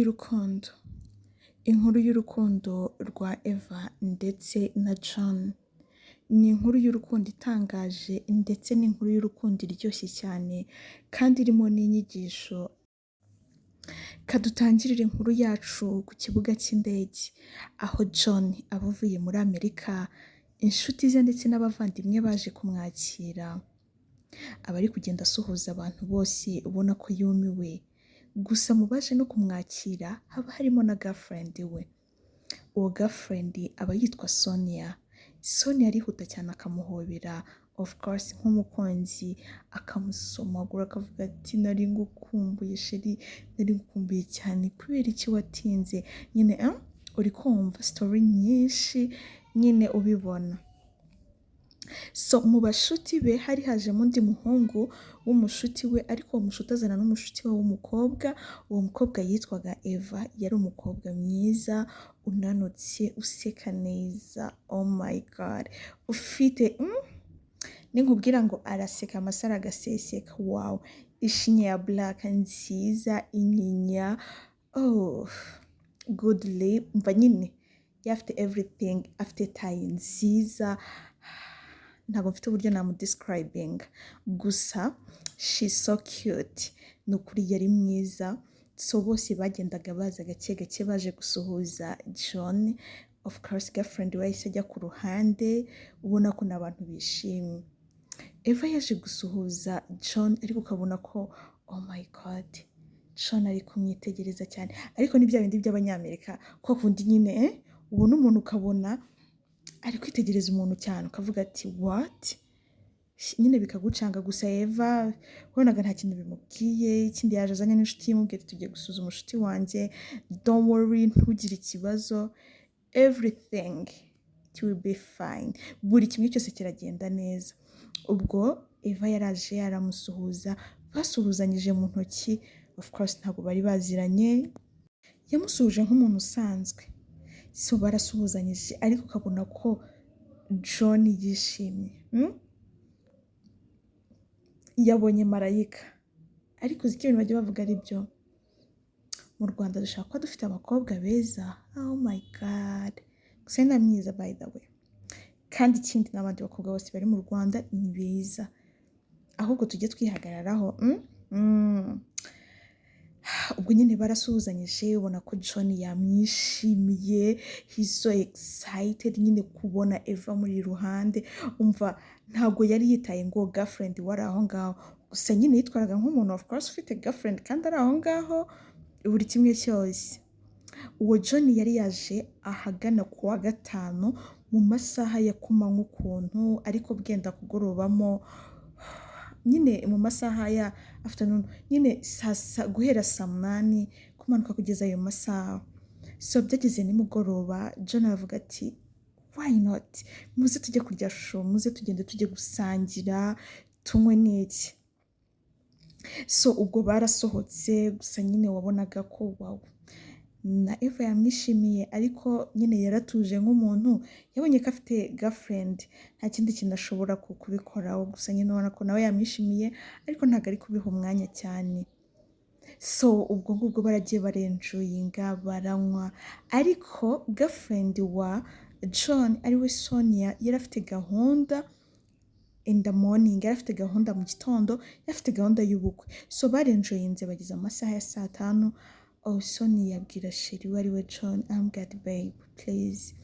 y'urukundo, inkuru y'urukundo rwa Eva ndetse na John, ni inkuru y'urukundo itangaje ndetse n'inkuru y'urukundo iryoshye cyane kandi irimo n'inyigisho. Kadutangirire inkuru yacu ku kibuga cy'indege, aho John aba avuye muri Amerika, inshuti ze ndetse n'abavandimwe baje kumwakira. Aba ari kugenda asuhuza abantu bose, ubona ko yumiwe, gusa mu baje no kumwakira haba harimo na girlfriend we. Uwo girlfriend aba yitwa Sonia. Sonia arihuta cyane akamuhobera, of course nk'umukunzi, akamusomagura, akavuga ati: "Nari ngukumbuye chéri, nari ngukumbuye cyane, kubera iki watinze?" Nyine uri kumva story nyinshi nyine ubibona. So mu bashuti be hari hajemo undi muhungu w'umushuti we, ariko uwo mushuti azana n'umushuti we w'umukobwa. Uwo mukobwa yitwaga Eva, yari umukobwa mwiza, unanutse, useka neza, oh my God, ufite ninkubwira ngo araseka amasaro agaseseka, wow, ishinya ya black nziza, inyinya, oh, good lip, mva nyine afite everything, afite taille nziza, ntabwo mfite uburyo namudescribinga, gusa she's so cute, ni ukuri yari mwiza. So bose bagendaga baza gake gake baje gusuhuza John. Of course girlfriend we yahise ajya ku ruhande, ubona ko ni abantu bishimye. Eva yaje gusuhuza John, ariko ukabona ko, oh my God, John ari kumwitegereza cyane, ariko ni bya bindi by'Abanyamerika kwa kundi nyine ubona umuntu ukabona ari kwitegereza umuntu cyane, ukavuga ati: "What?" Nyine bikagucanga. Gusa Eva wabonaga nta kintu bimubwiye. Ikindi, yaje azanye n'inshuti ye, imubwira ati: "Tugiye gusuzuma inshuti wanjye, don't worry, ntugire ikibazo, everything it will be fine, buri kimwe cyose kiragenda neza." Ubwo Eva yaraje aramusuhuza, basuhuzanyije mu ntoki, of course ntabwo bari baziranye, yamusuhuje nk'umuntu usanzwe. So barasuhuzanyije, ariko ukabona ko John yishimye, Yabonye marayika. Ariko uzi ko ibintu bajya bavuga ari byo? Mu Rwanda dushobora kuba dufite abakobwa beza, oh my God, gusa ni na mwiza by the way, kandi ikindi n'abandi bakobwa bose bari mu Rwanda ni beza, ahubwo tujye twihagararaho, Ubwo nyine barasuhuzanyije, ubona ko John yamwishimiye, he's so excited nyine kubona Eva muri iruhande. Umva, ntabwo yari yitaye ngo girlfriend wari aho ngaho, gusa nyine yitwaraga nk'umuntu of course ufite girlfriend kandi ari aho ngaho, buri kimwe cyose. Uwo John yari yaje ahagana ku wa gatanu mu masaha ya kumanywa ukuntu, ariko bwenda kugorobamo nyine, mu masaha ya afternoon nyine, saa guhera saa 8 kumanuka kugeza ayo masaha. So byageze nimugoroba, John aravuga ati: "Why not, muze tujye kurya show, muze tugende tujye gusangira, tunywe n'iki." So ubwo barasohotse, gusa nyine wabonaga ko wow, na Eva yamwishimiye, ariko nyine yaratuje nk'umuntu yabonye ko afite girlfriend, nta kindi kintu ashobora kubikoraho. Gusa nyine ubona ko nawe yamwishimiye, ariko ntabwo ari kubiha umwanya cyane. So ubwo ngubwo baragiye, barenjoyinga, baranywa, ariko girlfriend wa John ariwe Sonia yari afite gahunda in the morning, yari afite gahunda mu gitondo, yari afite gahunda y'ubukwe. So barenjoyinze bageze amasaha ya saa 5. Oh, Sonia yabwira chéri we ariwe John, aramubwira ati: "Babe, please,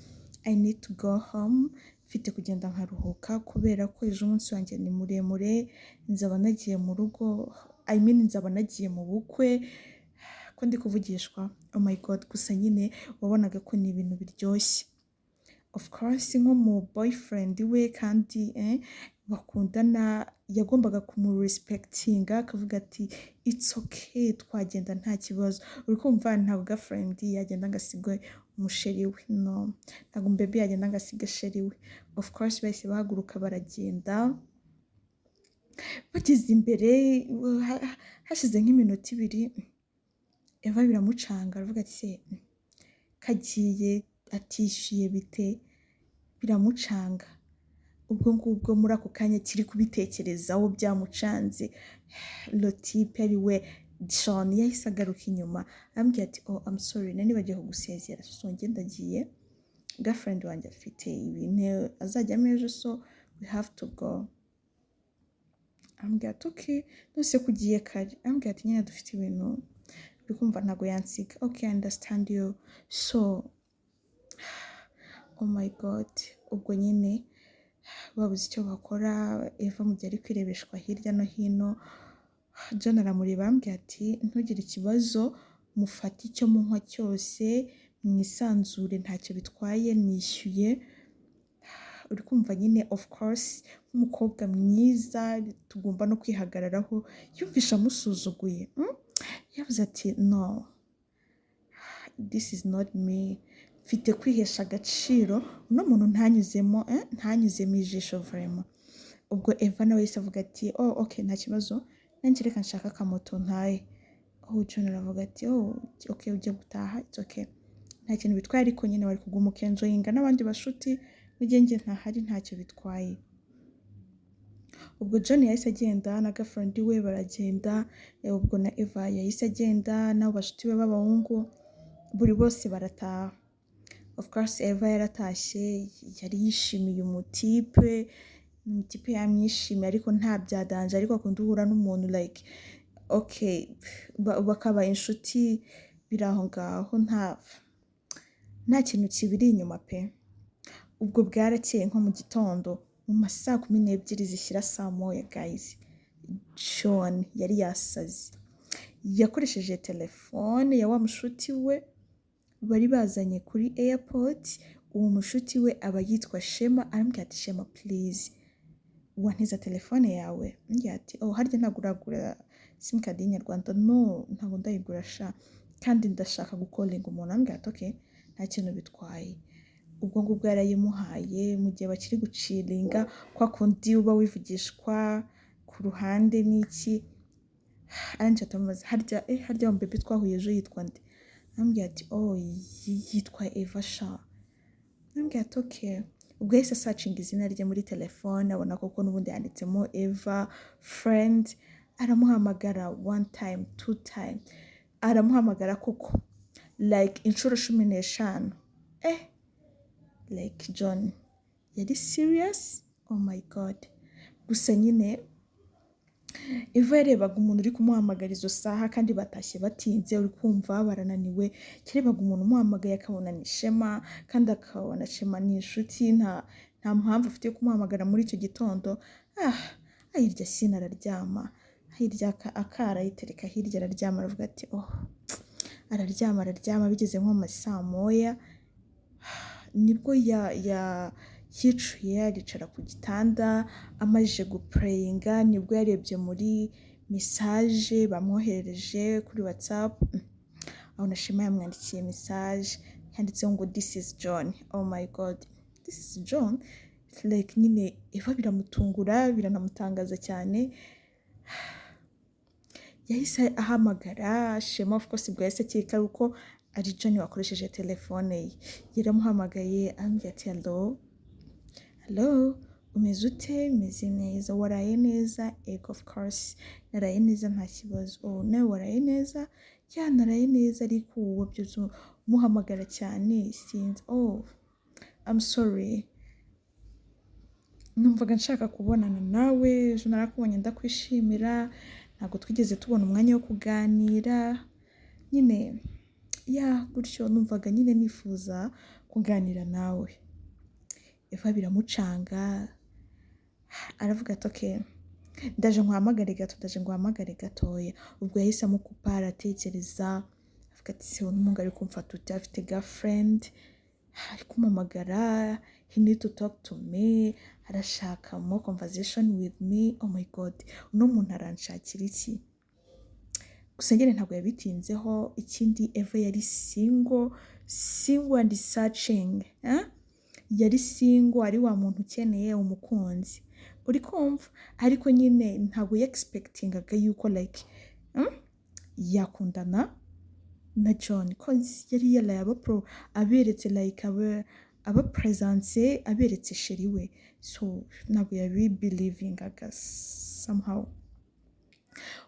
I need to go home, mfite kugenda nkaruhuka kubera ko ejo umunsi wanjye ni muremure, nzaba nagiye mu rugo, I mean nzaba nagiye mu bukwe." Ko ndi kuvugishwa, oh my God. Gusa nyine wabonaga ko ni ibintu biryoshye, of course nko mu boyfriend we kandi bakundana, yagombaga kumurespectinga, akavuga ati: "It's okay, twagenda nta kibazo." Uri kumva, ntabwo girlfriend yagenda ngo asige umuchéri we, no, ntabwo baby yagenda ngo asige chéri we. Of course bahise bahaguruka baragenda. Bageze imbere, hashize nk'iminota 2, Eva biramucanga, aravuga ati: "Se kagiye atishyuye bite?" Biramucanga. Ubwo ngubwo muri ako kanya kiri kubitekerezaho byamucanze, le type ari we John yahise agaruka inyuma, ambwira ati: "Oh, I'm sorry, nari nibagiwe kugusezera. So njye ndagiye, girlfriend wanjye afite ibintu azajyamo ejo, so we have to go." Ambwira ati: "Okay, none ko ugiye kare?" Ambwira ati: "Nyine dufite ibintu, uri kumva ntabwo yansiga." "Okay, I understand you." So, oh my God, ubwo nyine babuze icyo bakora. Eva mu gihe ari kwirebeshwa hirya no hino, John aramureba, arambwira ati: "Ntugire ikibazo, mufate icyo munywa cyose, mwisanzure, ntacyo bitwaye, nishyuye." Uri kumva nyine, of course, nk'umukobwa mwiza tugomba no kwihagararaho, yumvisha amusuzuguye. Yavuze ati: "No, this is not me, mfite kwihesha agaciro, uno muntu ntanyuzemo, ntanyuzemo ijisho vraiment." Ubwo Eva nawe yahise avuga ati: "Oh, okay, nta kibazo, nanjye reka nshaka akamoto ntahe." Oh, John aravuga ati: "Oh, okay, ujye gutaha, it's okay, nta kintu bitwaye, ariko nyine wari kuguma ukenjoyinga n'abandi bashuti mu gihe njye ntahari, ntacyo bitwaye." Ubwo John yahise agenda na girlfriend we baragenda. Ubwo na Eva yahise agenda n'abo bashuti be b'abahungu, buri bose barataha. Of course Eva yaratashye, yari yishimiye umutipe, umutipe yamwishimiye, ariko nta bya danger, ariko akunda uhura n'umuntu like okay, bakaba inshuti biri aho ngaho, nta kintu kibiri inyuma pe. Ubwo bwarakeye nko mu gitondo mu ma saa 12 zishyira saa 1, guys, John yari yasaze. Yakoresheje telefone ya wa mushuti we bari bazanye kuri airport. Uwo mushuti we aba yitwa Shema. Arambwira ati: "Shema, please, wantiza telefone yawe?" Arambwira ati: "Oh, harya ntabwo uragura simukadi y'inyarwanda?" "No, ntabwo ndayigura sha, kandi ndashaka gucallinga umuntu." Arambwira ati: "Okay, nta kintu bitwaye." Ubwo ngubwo yarayimuhaye. Mu gihe bakiri guchillinga, kwa kundi uba wivugishwa ku ruhande n'iki, arangije atamubaza: "Harya harya wa baby twahuye ejo yitwa nde?" Arambwira ati: "Oh, yitwa Eva sha." Arambwira ati: "Okay." Ubwo yahise asearchinga izina rye muri telefone, abona koko n'ubundi yanditsemo Eva friend. Aramuhamagara one time, two time, aramuhamagara koko like inshuro 15. Like John yari serious, oh my God. Gusa nyine Eva yarebaga umuntu uri kumuhamagara izo saha, kandi batashye batinze, uri kumva barananiwe. Yarebaga umuntu umuhamagaye akabona ni Shema, kandi akabona Shema ni inshuti, nta mpamvu afite yo kumuhamagara muri icyo gitondo. Ah, ayirya sina, araryama hirya, akara ayitereka hirya, araryama, aravuga ati: "Oh." Araryama, araryama, bigeze nko mu ma saa 1 nibwo ya yicuye, aricara ku gitanda, amajije guprayinga, nibwo yarebye muri message bamwoherereje kuri WhatsApp, abona Shema yamwandikiye message yanditseho ngo: "This is John." Oh my God, this is John. Like nyine Eva biramutungura, biranamutangaza cyane. Yahise ahamagara Shema, of course ubwo yahise akeka uko ari John wakoresheje telefone ye. Yaramuhamagaye, arambwira ati: "Hello, hello, umeze ute?" "Meze neza." "Waraye neza?" "Ego, of course, naraye neza, nta kibazo." "Oh, nawe waraye neza?" "Yeah, naraye neza, ariko wabyutse umuhamagara cyane, sinzi." "Oh, I'm sorry, numvaga nshaka kubonana nawe. Ejo narakubonye ndakwishimira, ntabwo twigeze tubona umwanya wo kuganira nyine, yeah, gutyo numvaga nyine nifuza kuganira nawe." Eva biramucanga, aravuga ati: "Okay, ndaje nkuhamagare gato, ndaje nguhamagare gatoya." Ubwo yahise amukupa, aratekereza, avuga ati: "Se umuhungu ari kumfata ute? Afite girlfriend, ari kumpamagara, he need to talk to me, arashaka more conversation with me. Oh my God, uno muntu aranshakira iki?" Gusa nyine ntabwo yabitinzeho. Ikindi, Eva yari single, single and searching, eh? Yari single, ari wa muntu ukeneye umukunzi, uri kumva? Ariko nyine ntabwo yexpectingaga yuko like yakundana na John, cause yari yaraye abapro aberetse, like aba presence, aberetse chéri we, so ntabwo yabibelievingaga somehow.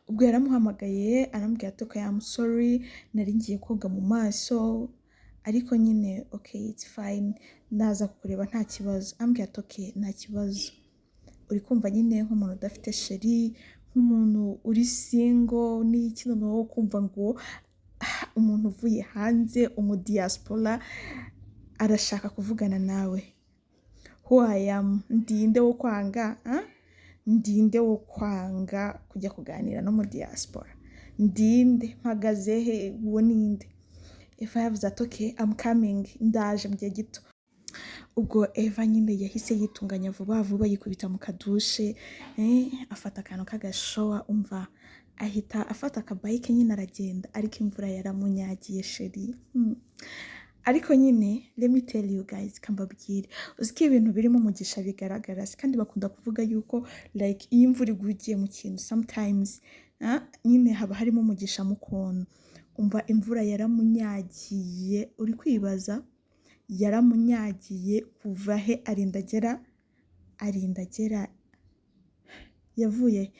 Ubwo yaramuhamagaye, aramubwira ati: "Okay, I'm sorry, nari ngiye koga mu maso, ariko nyine okay, it's fine, ndaza kukureba, nta kibazo." Ambwira ati: "Okay, nta kibazo." Uri kumva nyine nk'umuntu udafite chéri, nk'umuntu uri single n'iki, noneho kumva ngo umuntu uvuye hanze, umudiaspora, arashaka kuvugana nawe. Who I am, ndinde wo kwanga, ah? Ndinde wo kwanga kujya kuganira no mu diaspora? Ndinde? Mpagaze he? Uwo ninde? Eva yavuze ati: "Okay, I'm coming, ndaje mu gihe gito." Ubwo Eva nyine yahise yitunganya vuba vuba, yikubita mu kadushe, afata akantu k'agashowa, umva, ahita afata akabike nyine aragenda, ariko imvura yaramunyagiye, chéri. Ariko nyine let me tell you guys, kambabwire, uzi ko ibintu birimo umugisha bigaragara si? Kandi bakunda kuvuga yuko like iyo imvura iguye ugiye mu kintu, sometimes nyine haba harimo umugisha mu kuntu. Umva, imvura yaramunyagiye, uri kwibaza, yaramunyagiye kuva he arinda agera, yavuye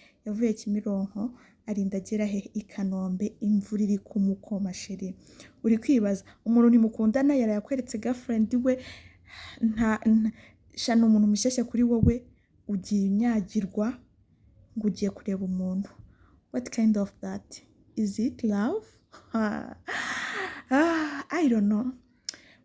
Kimironko arinda agera he? I Kanombe, imvura iri kumukoma, chéri. Uri kwibaza, umuntu ntimukundana, yarayakweretse girlfriend we, nta sha, ni umuntu mushyashya kuri wowe, ugiye unyagirwa ngo ugiye kureba umuntu. What kind of that is? It love? Ah, I don't know.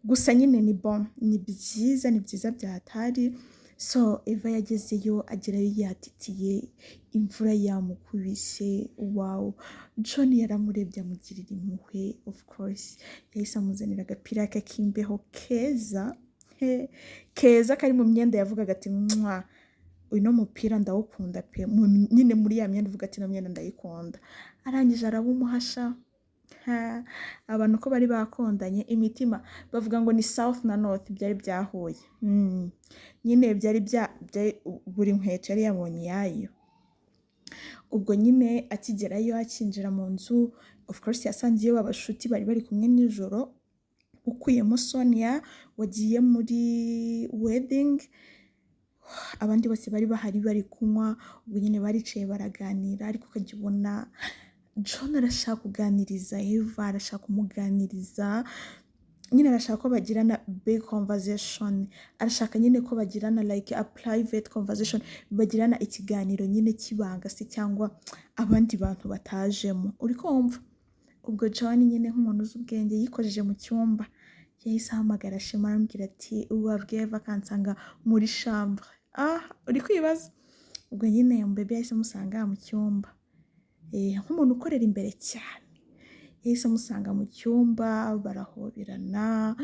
Gusa nyine ni bon, ni byiza, ni byiza byahatari. So Eva yagezeyo, agerayo yatitiye, imvura yamukubise. Wow, John yaramurebye amugirira impuhwe. Of course yahise amuzanira agapira ke k'imbeho keza, keza kari mu myenda yavugaga ati: "Mwa, uyu no mupira ndawukunda pe." Nyine muri ya myenda uvuga ati: "Ino myenda ndayikunda." Arangije arawumuhasha. Ha, abantu ko bari bakundanye imitima, bavuga ngo ni south na north byari byahuye. Nyine byari buri nkweto yari yabonye iyayo. Ubwo nyine akigerayo, akinjira mu nzu, of course yasanze iyo abashuti bari bari kumwe nijoro, ukuyemo Sonia wagiye muri wedding, abandi bose bari bahari bari kunywa. Ubwo nyine baricaye baraganira, ariko ukajya ubona John arashaka kuganiriza Eva, arashaka kumuganiriza nyine, arashaka ko bagirana big conversation, arashaka nyine ko bagirana like a private conversation, bagirana ikiganiro nyine cy'ibanga se cyangwa abandi bantu batajemo, uri kumva? Ubwo John nyine nk'umuntu uzi ubwenge yikojeje mu cyumba, yahise ahamagara Shema, aramubwira ati: "Wabwiye Eva akansanga muri chambre." Ah, uri kwibaza, ubwo nyine umubebe yahise amusanga mu cyumba. Nk'umuntu ukorera imbere cyane yahise amusanga mu cyumba, barahoberana.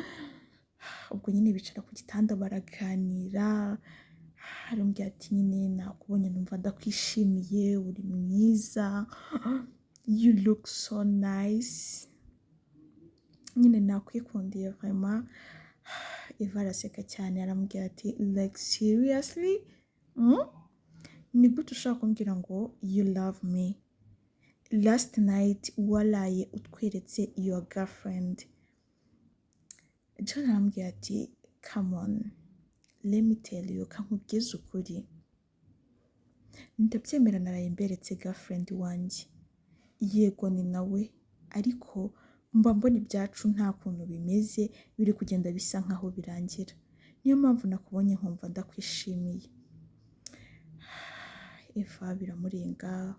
Ubwo nyine bicara ku gitanda baraganira, aramubwira ati: "Nyine nakubonye numva ndakwishimiye, uri mwiza, you look so nice, nyine nakwikundiye vraiment." Eva araseka cyane, aramubwira ati: "Like seriously, Ni gute ushobora kumbwira ngo you love me? Last night waraye utweretse your girlfriend." John aramubwira ati: "Come on, let me tell you, kankubwize ukuri, ndabyemera, naraye mberetse girlfriend wanjye, yego ni nawe, ariko mba mbona ibyacu nta kuntu bimeze, biri kugenda bisa nkaho birangira, niyo mpamvu nakubonye nkumva ndakwishimiye." Eva biramurenga,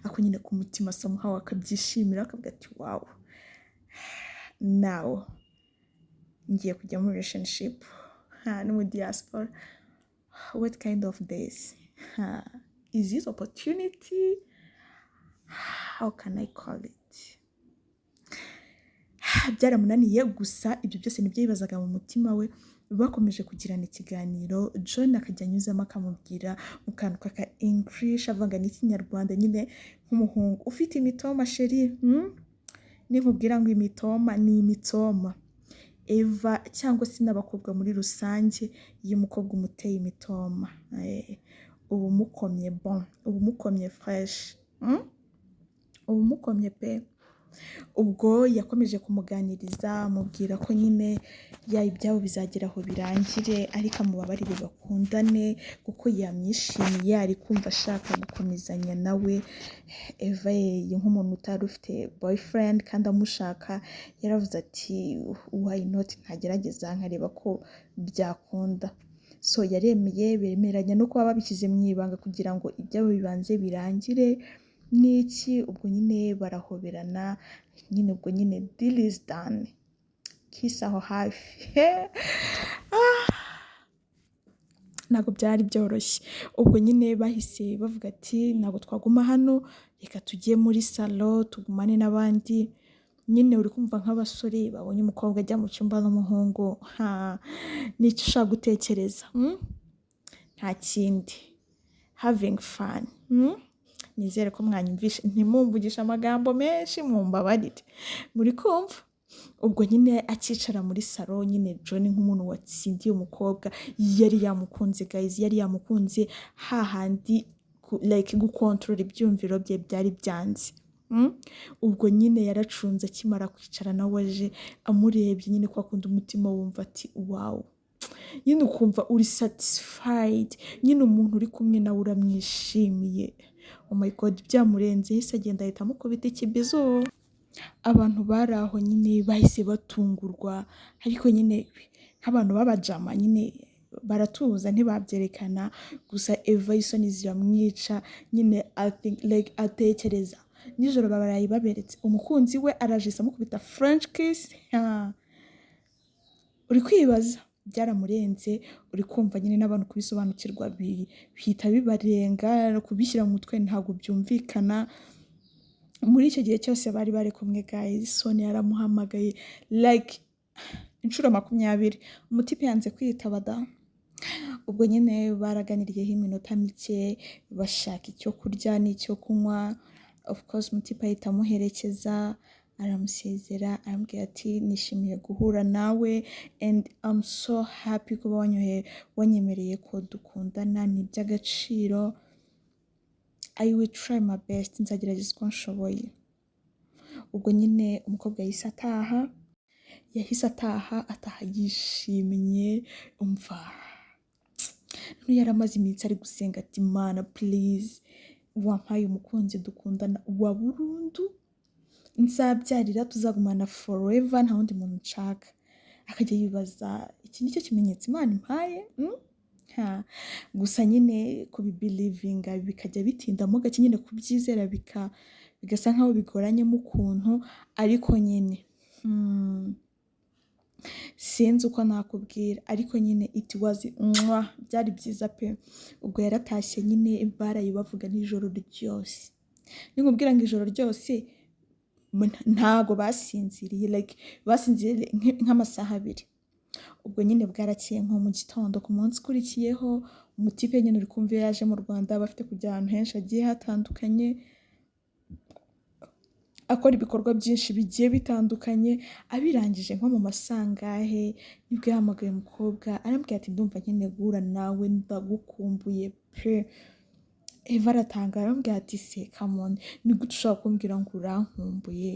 ako nyine ku mutima somehow akabyishimira, akavuga ati: "Wow, now ngiye kujya muri relationship no mu diaspora. What kind of this? Ha, is this opportunity? How can I call it?" Byaramunaniye, gusa ibyo byose nibyo yibazaga mu mutima we. Bakomeje kugirana ikiganiro, John akajya anyuzamo akamubwira mu kantu k'aka English avanga n'ikinyarwanda, nyine nk'umuhungu ufite imitoma, chéri, Ninkubwira ngo imitoma ni imitoma, Eva cyangwa se n'abakobwa muri rusange, iyo umukobwa umuteye imitoma, uba umukomye bon, uba umukomye fresh, Uba umukomye pe. Ubwo yakomeje kumuganiriza, amubwira ko nyine ya ibyabo bizagera aho birangire, ariko amubabarire bakundane kuko yamwishimiye, ari kumva ashaka gukomezanya nawe. Eva yeye nk'umuntu utari ufite boyfriend kandi amushaka, yaravuze ati: "Why not ntagerageza nkareba ko byakunda?" So yaremeye, bemeranya no kuba babishyize mu ibanga kugira ngo ibyabo bibanze birangire n'iki. Ubwo nyine barahoberana nyine, ubwo nyine deal is done, kiss aho hafi. Ntabwo byari byoroshye. Ubwo nyine bahise bavuga ati: "Ntabwo twaguma hano, reka tujye muri salon tugumane n'abandi." Nyine uri kumva nk'abasore babonye umukobwa ajya mu cyumba n'umuhungu, ha n'icyo ushaka gutekereza, Nta kindi, having fun, Nizere ko mwanyumvishe, ntimumvugishe amagambo menshi, mumbabarire. Muri kumva? Ubwo nyine akicara muri salon nyine, John nk'umuntu watsindiye umukobwa, yari yamukunze guys, yari yamukunze hahandi like gukontorora ibyumviro bye byari byanze. Ubwo nyine yaracunze, akimara kwicara nawe aje amurebye nyine, kwa kundi umutima wumva ati: "Wow." Nyine ukumva uri satisfied, nyine umuntu uri kumwe nawe uramwishimiye. Oh my God, byamurenze, yahise agenda ahita amukubita ikibizu. Abantu bari aho nyine bahise batungurwa, ariko nyine nk'abantu b'abajama nyine baratuza, ntibabyerekana. Gusa Eva isoni ziramwica nyine, I think like atekereza nijoro baraye baberetse umukunzi we araje amukubita french kiss. Ha. Uri kwibaza, byaramurenze. Uri kumva nyine n'abantu kubisobanukirwa bihita bibarenga, kubishyira mu mutwe ntabwo byumvikana. Muri icyo gihe cyose bari kumwe guys, Sonia yaramuhamagaye like inshuro 20, umutipe yanze kwitaba da. Ubwo nyine baraganiriyeho iminota mike, bashaka icyo kurya n'icyo kunywa. Of course umutipe ahita amuherekeza, aramusezera, aramubwira ati: "Nishimiye guhura nawe and I'm so happy kuba wanyemereye ko dukundana, ni iby'agaciro. I will try my best, nzagerageza uko nshoboye." Ubwo nyine umukobwa yahise ataha, yahise ataha, ataha yishimye. Umva, none yari amaze iminsi ari gusenga ati: "Mana, please, wampaye umukunzi dukundana wa burundu, nzabyarira, tuzagumana forever, nta wundi muntu nshaka." Akajya yibaza: "Iki nicyo kimenyetso Imana impaye, Ha. Gusa nyine kubibelievinga bikajya bitindamo gake, nyine kubyizera bigasa nkaho bigoranyemo ukuntu. Ariko nyine sinzi uko nakubwira, ariko nyine it was mwah, byari byiza pe. Ubwo yaratashye nyine, baraye bavuga nijoro ryose. Ninkubwira ngo ijoro ryose, ntago basinziriye, like basinziriye nk'amasaha 2. Ubwo nyine bwarakeye, nko mu gitondo ku munsi ukurikiyeho, umutipe nyine uri kumva iyo yaje mu Rwanda aba afite kujya ahantu henshi hagiye hatandukanye, akora ibikorwa byinshi bigiye bitandukanye. Abirangije nko mu masangahe, nibwo yahamagaye umukobwa, aramubwira ati: "Ndumva nkeneye guhura nawe, ndagukumbuye pe." Eva aratangara, aramubwira ati: "Se come on, ni gute ushobora kumbwira ngo urankumbuye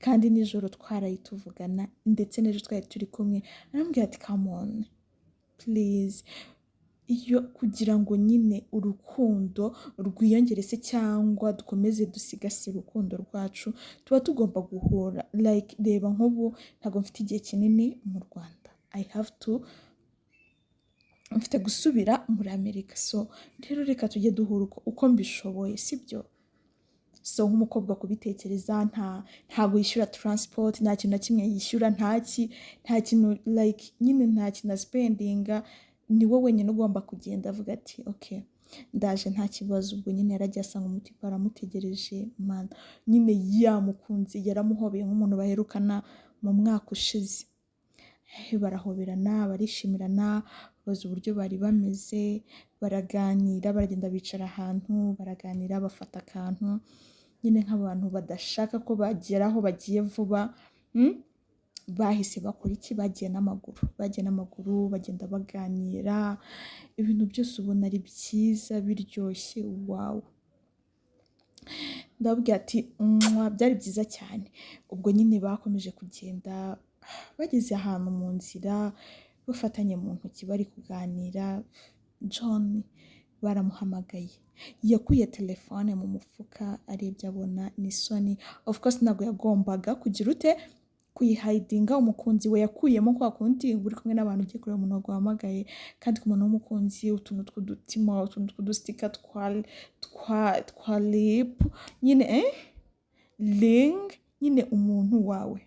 kandi nijoro twaraye tuvugana, ndetse n'ejo twari turi kumwe?" Aramubwira ati: "Come on, please." Iyo kugira ngo nyine urukundo rwiyongere se cyangwa dukomeze dusigasire urukundo rwacu, tuba tugomba guhura. Like reba nk'ubu ntabwo mfite igihe kinini mu Rwanda, I have to, mfite gusubira muri Amerika. So rero reka tujye duhura uko mbishoboye, sibyo? So nk'umukobwa kubitekereza, ntago yishyura transport, nta kintu na kimwe yishyura, nta kintu, like nyine nta kintu aspendinga, ni wowe wenyine ugomba kugenda. Avuga ati: "Okay, ndaje, nta kibazo." Ubwo nyine yaragiye, asanga umutipe aramutegereje. Man, nyine yamukunze, yaramuhobeye nk'umuntu baherukana mu mwaka ushize. Barahoberana, barishimirana, babaza uburyo bari bameze, baraganira, baragenda bicara ahantu baraganira, bafata akantu nyine nk'abantu badashaka ko bagera aho bagiye vuba, Bahise bakora iki? Bagiye n'amaguru, bagiye n'amaguru, bagenda baganira, ibintu byose ubona ari byiza, biryoshye, wow. Ndababwira ati: "Mwah, byari byiza cyane." Ubwo nyine bakomeje kugenda, bageze ahantu mu nzira bafatanye mu ntoki bari kuganira, John baramuhamagaye. Yakuye telefone mu mufuka, arebye abona ni Sonia. Of course ntabwo yagombaga kugira ute, kuyihidinga umukunzi we. Yakuyemo kwa kundi uba uri kumwe n'abantu, ugiye kureba umuntu waguhamagaye, kandi ku muntu w'umukunzi, utuntu tw'udutima, utuntu tw'udustika twa lip nyine, ring nyine, umuntu wawe.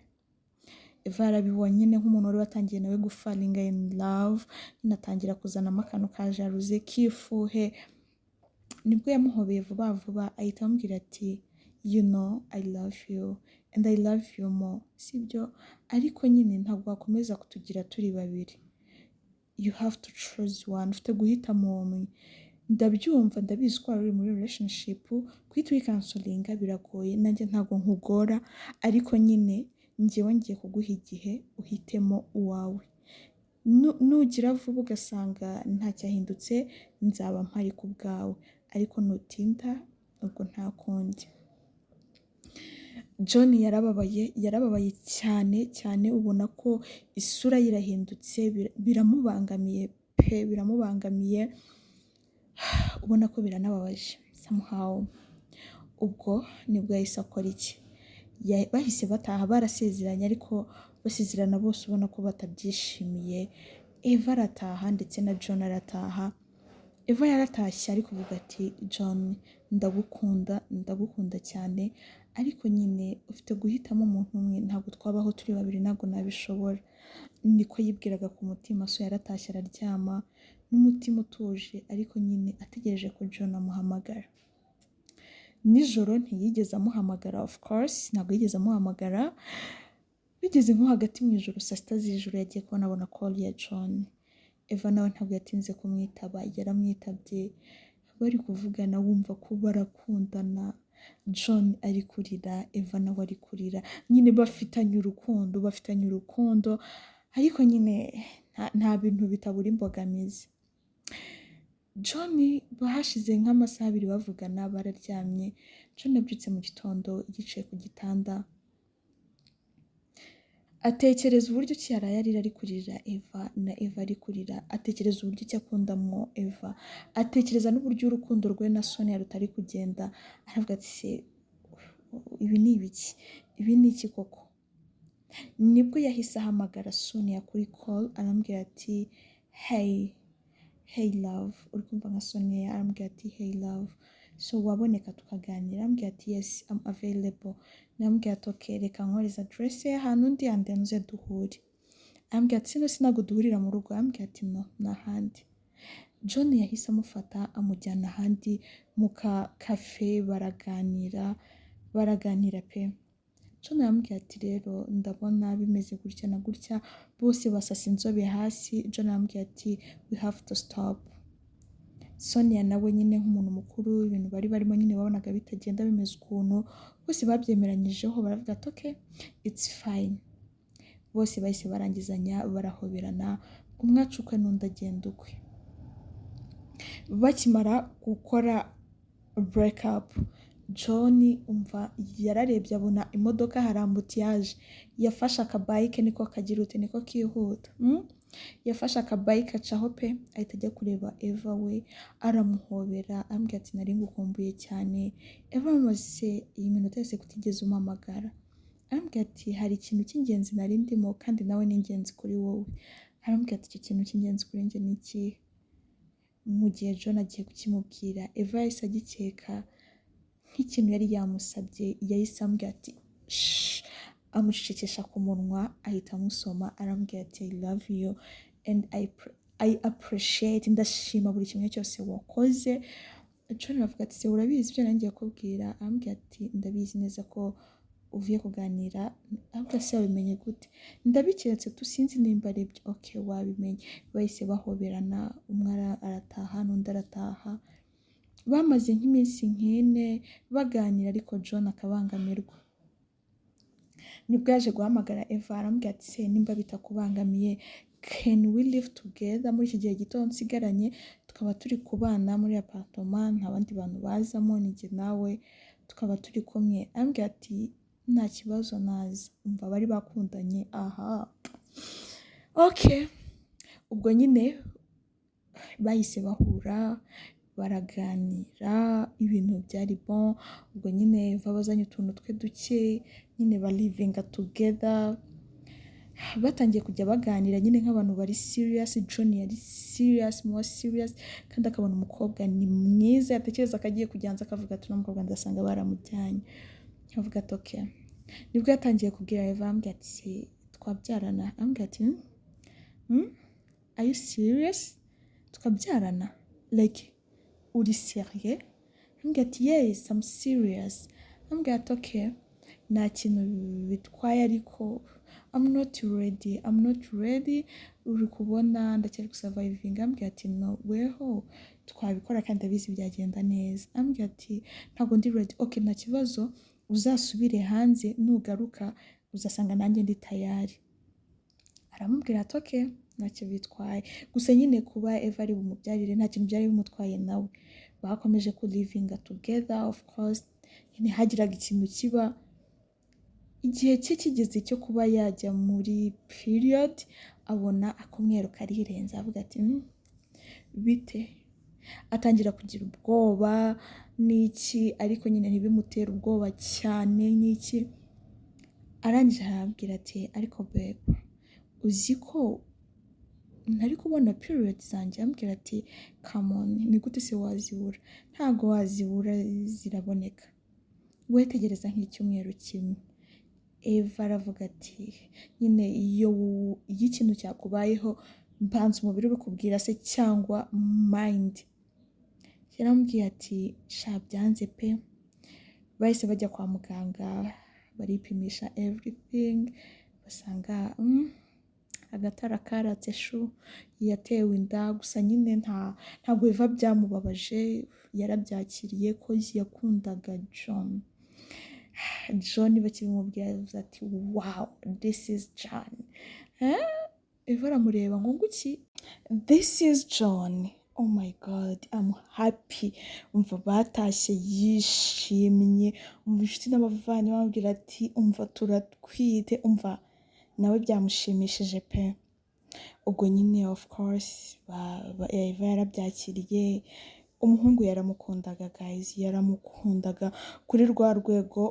Eva yarabibonye nyine nk'umuntu wari watangiye nawe gufallinga in love nyine, atangira kuzanamo akantu ka jalousie, k'ifuhe. Nibwo yamuhobeye vuba vuba, ahita amubwira ati: "You know I love you and I love you more, sibyo? Ariko nyine ntabwo wakomeza kutugira turi babiri. You have to choose one, ufite guhitamo umwe. Ndabyumva, ndabizi ko wari uri muri relationship, guhita uyicancelinga biragoye, nanjye ntabwo nkugora, ariko nyine njyewe ngiye kuguha igihe uhitemo uwawe. Nugira vuba ugasanga ntacyahindutse, nzaba mpari ku bwawe, ariko nutinda ubwo nta kundi." John yarababaye, yarababaye cyane cyane, ubona ko isura ye irahindutse, biramubangamiye pe, biramubangamiye, ubona ko biranababaje somehow. Ubwo nibwo yahise akora iki? Bahise bataha, barasezeranye, ariko basezerana bose ubona ko batabyishimiye. Eva arataha ndetse na John arataha. Eva yaratashye ari kuvuga ati: "John, ndagukunda, ndagukunda cyane, ariko nyine ufite guhitamo umuntu umwe, ntabwo twabaho turi babiri, ntabwo nabishobora." Niko yibwiraga ku mutima. So yaratashye araryama n'umutima utuje, ariko nyine ategereje ko John amuhamagara. Nijoro ntiyigeze amuhamagara, of course ntabwo yigeze amuhamagara. Bigeze nko hagati mu ijoro, saa 6 z'ijoro, yagiye kubona abona call ya John. Eva nawe ntabwo yatinze kumwitaba, yaramwitabye, bari kuvugana wumva ko barakundana. John ari kurira, Eva nawe ari kurira, nyine bafitanye urukundo, bafitanye urukundo, ariko nyine nta bintu bitabura imbogamizi. John bahashize nk'amasaha 2 bavugana, bararyamye. John yabyutse mu gitondo yicaye ku gitanda, atekereza uburyo ki yaraye arira, ari kurira Eva, na Eva ari kurira, atekereza uburyo ki akundamo Eva, atekereza n'uburyo urukundo rwe na Sonia rutari kugenda. Aravuga ati: "Se ibi ni ibiki? Ibi ni iki koko?" Nibwo yahise ahamagara Sonia kuri call, arambwira ati: "Hey, hey love." Uri kumva nka Sonia arambwira ati: "Hey love, so waboneka tukaganira?" Arambwira ati: "Yes, I'm available." Namubwira ati: "Okay, reka nkohereze address y'ahantu ndi and then uze duhure." Arambwira ati: "Sino ntabwo duhurira mu rugo?" Arambwira ati: "No, ni ahandi." John yahise amufata amujyana ahandi mu ka cafe, baraganira, baraganira pe. John aramubwira ati: "Rero ndabona bimeze gutya na gutya." Bose basasa inzobe hasi. John aramubwira ati: "We have to stop." Sonia nawe nyine nk'umuntu mukuru, ibintu bari barimo nyine babonaga bitagenda, bimeze ukuntu, bose babyemeranyijeho, baravuga ati: "Okay, it's fine." Bose bahise barangizanya, barahoberana, umwe aca ukwe n'undi agenda ukwe. Bakimara gukora break up, John umva yararebye abona imodoka, hari embouteillage. Yafashe akabike, niko kagira ute, niko kihuta, Yafashe akabike acaho pe, ahita ajya kureba Eva we, aramuhobera, arambwira ati: "Nari ngukumbuye cyane." Eva amaze iyi minota yose kutigeze umpamagara. Arambwira ati: "Hari ikintu cy'ingenzi nari ndimo, kandi nawe ni ingenzi kuri wowe." Arambwira ati: "Icyo kintu cy'ingenzi kuri njye ni ikihe?" Mu gihe John agiye kukimubwira, Eva yahise agikeka nk'ikintu yari yamusabye. Yahise amubwira ati: "Shh," amucecekesha ku munwa, ahita amusoma, arambwira ati: "I love you and I appreciate, ndashima buri kimwe cyose wakoze." John aravuga ati: "Se urabizi ibyo nari ngiye kubwira?" Arambwira ati: "Ndabizi neza ko uvuye kuganira." Arambwira: "Se wabimenye gute?" "Ndabiketse tu, sinzi nimba ari byo." "Okay, wabimenye." Bahise bahoberana, umwe arataha n'undi arataha. Bamaze nk'iminsi nk'ine baganira, ariko John akabangamirwa. Nibwo yaje guhamagara Eva, arambwira ati: "Se nimba bitakubangamiye, can we live together muri iki gihe gito nsigaranye, tukaba turi kubana muri apartment, nta bandi bantu bazamo, ni jye nawe?" Tukaba turi kumwe. Arambwira ati: "Nta kibazo, naza." Umva, bari bakundanye aha. Okay, ubwo nyine bahise bahura, baraganira, ibintu byari bon. Ubwo nyine Eva bazanye utuntu twe duke nyine, balivinga together, batangiye kujya baganira nyine nk'abantu bari serious. John yari serious, more serious, kandi akabona umukobwa ni mwiza. Yatekereza ko agiye kujya hanze, akavuga ati: "Uno mukobwa ndasanga baramujyanye." Avuga ati: "Okay." Nibwo yatangiye kubwira Eva, ambwira ati: "Twabyarana." Ambwira ati: Are you serious? Tukabyarana? Like, uri sérieux?" Ambwira ati: "Yes, I'm serious." Ambwira ati: "Okay, nta kintu bitwaye, ariko I'm not ready, I'm not ready. Uri kubona ndacyari gusurvivinga." Ambwira ati: "No, weho twabikora kandi ndabizi byagenda neza." Ambwira ati: "Ntabwo ndi ready." "Okay, nta kibazo, uzasubire hanze, nugaruka uzasanga nanjye ndi tayari." Aramubwira ati: "Okay, ntacyo bitwaye." Gusa nyine kuba Eva ari bumubyarire, nta kintu byari bimutwaye nawe. Bakomeje kulivinga together. Of course nyine hagiraga ikintu kiba, igihe cye kigeze cyo kuba yajya muri period, abona akumweru karirenze, avuga ati: Bite?" Atangira kugira ubwoba n'iki, ariko nyine ntibimutere ubwoba cyane n'iki. Arangije arabwira ati: "Ariko babe, uzi ko ntari kubona period zanjye?" Ambwira ati: "Come on, ni gute se wazibura? Ntabwo wazibura, ziraboneka, we tegereza nk'icyumweru kimwe." Eva aravuga ati: "Nyine iyo ikintu cyakubayeho, mbanza umubiri ubikubwira se cyangwa mind?" Yaramubwiye ati: "Sha, byanze pe." Bahise bajya kwa muganga, baripimisha everything, basanga agatara karatse shu, yatewe inda. Gusa nyine ntabwo biva byamubabaje, yarabyakiriye ko yakundaga John. John bakibimubwira yavuze ati: "Wow, this is John." Eh? Eva aramureba ngo: "Nguki?" "This is John. Oh my God, I'm happy." Umva, batashye yishimye. Umva, inshuti n'abavandimwe bamubwira ati: "Umva, turatwite." Umva, nawe byamushimishije pe. Ubwo nyine of course Eva yarabyakiriye. Umuhungu yaramukundaga guys, yaramukundaga kuri rwa rwego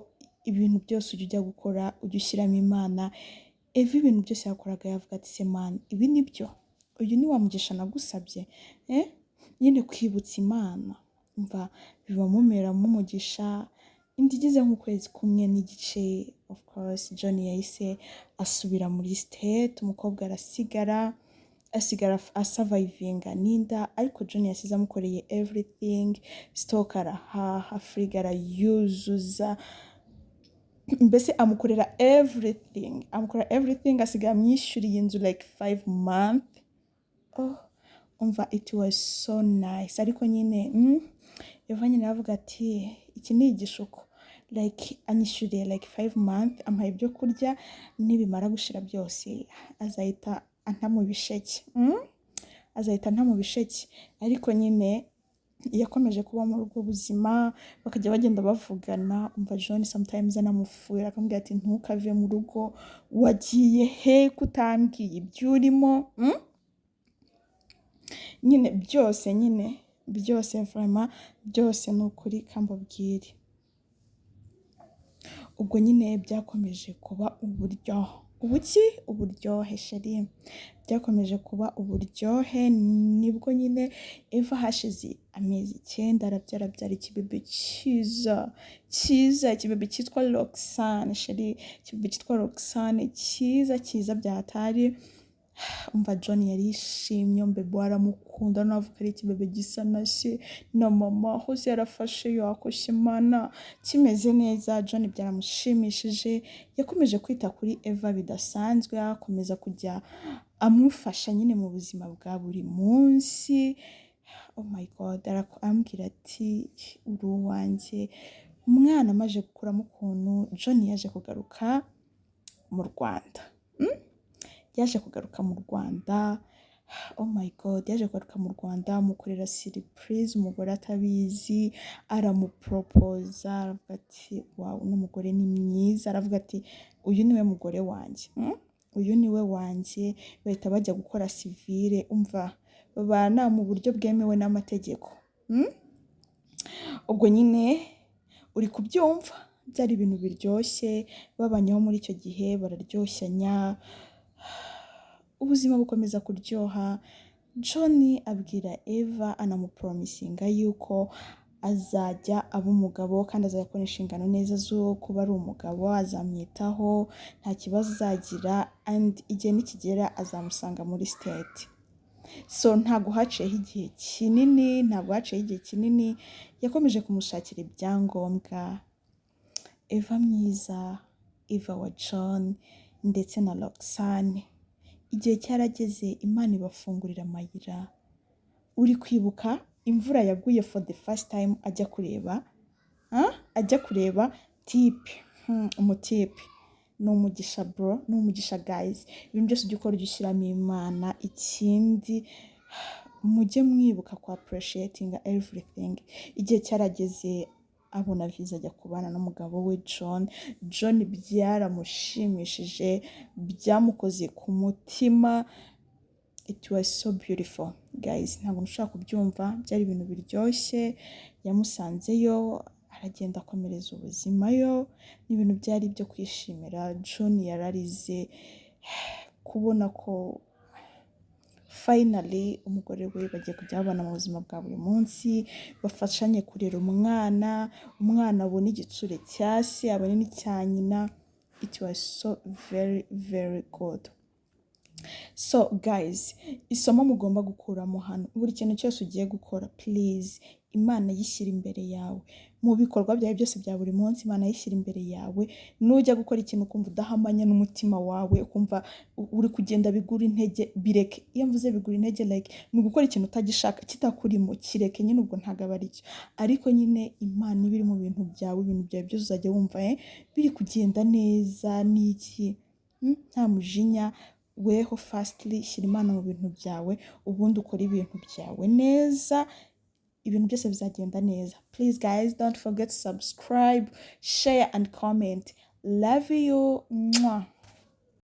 ibintu byose ujya ujya gukora ujya ushyiramo Imana. Eva ibintu byose yakoraga yavuga ati: "Se man, ibi ni byo? Uyu ni wa mugisha nagusabye?" Eh? Nyine kwibutsa Imana, umva, bibamumeramo umugisha. Indi igeze nk'ukwezi kumwe n'igice, of course John yahise asubira muri State, umukobwa arasigara, asigara asurvivinga n'inda. Ariko John yasize amukoreye everything, stock arahaha, firigo arayuzuza, mbese amukorera everything, amukorera everything, asigaye amwishyuriye inzu like 5 months. Oh, umva, it was so nice. Ariko nyine Eva nyine aravuga ati: "Iki ni igishuko. Like, anyishyuriye like 5 months, ampaye ibyo kurya, nibimara gushira byose azahita anta mu bisheke, Azahita anta mu bisheke." Ariko nyine yakomeje kuba muri ubwo buzima, bakajya bagenda bavugana. Umva, John sometimes anamufuhira, akamubwira ati: "Ntukave mu rugo, wagiye he kutambwiye ibyo urimo?" Nyine byose, nyine byose, vraiment byose, ni ukuri kambabwire. Ubwo nyine byakomeje kuba uburyohe, ubuki, uburyohe chérie, byakomeje kuba uburyohe. Nibwo nyine Eva hashize amezi 9 arabyara, abyara ikibebe cyiza cyiza, ikibebe cyitwa Roxane chérie, ikibebe cyitwa Roxane, cyiza cyiza byatari. Umva, John yarishimye, mbebe aramukunda, navuga ari ikibebe gisa na se na mama hose, yarafashe yakoshye Imana, kimeze neza. John byaramushimishije, yakomeje kwita kuri Eva bidasanzwe, akomeza kujya amufasha nyine mu buzima bwa buri munsi. Oh my God, arambwira ati: "Uri uwanjye." Umwana amaze gukuramo ukuntu, John yaje kugaruka mu Rwanda. Yaje kugaruka mu Rwanda. Oh my God, yaje kugaruka mu Rwanda, amukorera surprise umugore atabizi, aramuporopoza, aravuga ati: "Wow, uno mugore ni mwiza." Aravuga ati: "Uyu niwe mugore wanjye, Uyu niwe wanjye." Bahita bajya gukora civil, umva, babana mu buryo bwemewe n'amategeko. Ubwo nyine uri kubyumva, byari ibintu biryoshye, babanyeho muri icyo gihe, bararyoshyanya, ubuzima bukomeza kuryoha. John abwira Eva, anamuporomisinga yuko azajya aba umugabo kandi azajya akora inshingano neza zo kuba ari umugabo, azamwitaho, nta kibazo azagira, and igihe nikigera azamusanga muri States. So ntabwo haciyeho igihe kinini, yakomeje kumushakira ibyangombwa. Eva mwiza, Eva wa John ndetse na Roxanne, igihe cyarageze Imana ibafungurira amayira. Uri kwibuka imvura yaguye for the first time ajya kureba, ajya kureba type, umutipe ni umugisha bro, ni umugisha guys. Ibintu byose ujya ukora ujye ushyiramo Imana. Ikindi, mujye mwibuka ku appreciating everything. Igihe cyarageze abona viza, ajya kubana n'umugabo we John. John byaramushimishije, byamukoze ku mutima. It was so beautiful guys, ntabwo mushobora kubyumva, byari ibintu biryoshye. Yamusanzeyo, aragenda akomereza ubuzima yo, ni ibintu byari ibyo kwishimira. John yararize kubona ko finally umugore we bagiye kujya babana mu buzima bwa buri munsi, bafashanye kurera umwana, umwana abone igitsure cya se, abone n'icya nyina. It was so very very good. So guys, isomo mugomba gukuramo hano, buri kintu cyose ugiye gukora, please, Imana yishyira imbere yawe mu bikorwa byawe byose bya buri munsi. Imana yishyira imbere yawe. Nujya gukora ikintu ukumva udahamanya n'umutima wawe, ukumva uri kugenda bigura intege, bireke. Iyo mvuze bigura intege, like ni ugukora ikintu utagishaka, kitakurimo, kireke nyine, ubwo ntabwo aba aricyo. Ariko nyine Imana iba iri mu bintu byawe, ibintu byawe byose uzajya wumva biri kugenda neza n'iki. Nta mujinya weho. Firstly, shyira Imana mu bintu byawe, ubundi ukore ibintu byawe neza, ibintu byose bizagenda neza. Please guys, don't forget to subscribe, share and comment. Love you. Mwah.